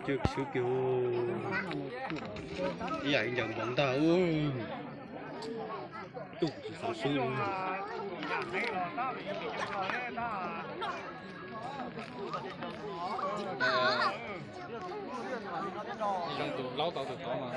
Cwj xwb kiag, ib yam li ncaws npov ntag. Tuj, xav swb li. Tus laub tau tus tod mas.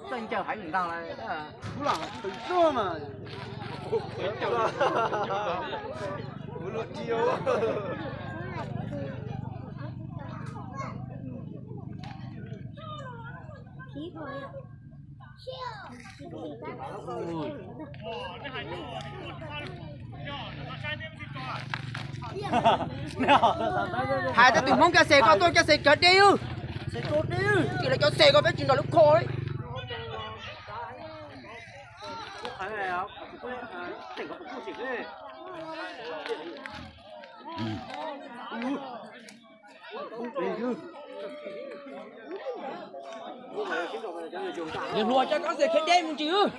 Txawj ncaws heev ntag. Ub, lam qhwv tuaj mas. Hais rau tus Hmoob coj xe ko tuaj, coj xe cov deb, tsis los cov xe ko peb tsis nrog lub kho li. Niam hluas, coj koj xe khiav deb mus ntsis.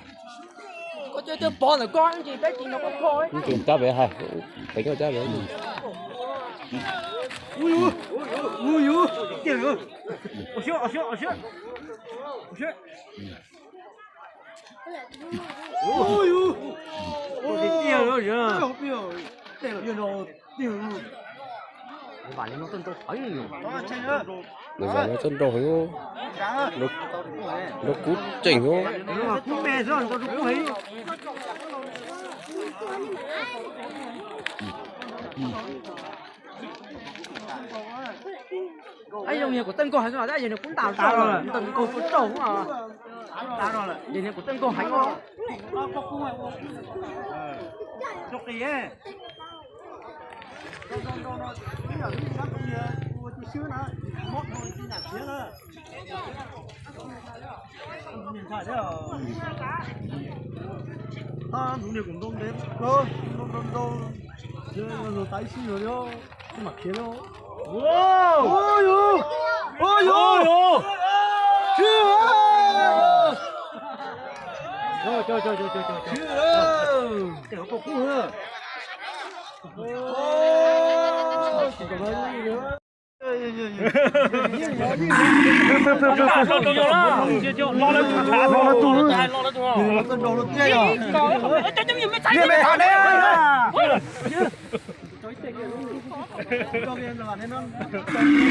Koj coj twb pov ntawm koj ntsis, peb tsis nrog koj kho. Cab pem hais, pem koj cab pem. Mas no txawj nrau heev, nrau kub tseem heev. Ab, yog niag kuv txawj nkaug heev os, yog niag kuv ntam tau, ntam nkaug tau rau, yog niag kuv txawj nkaug heev os. Tab tus niag kuv ntau ntev, ntau ntau ntau, tab ib sij li, mam khiav li.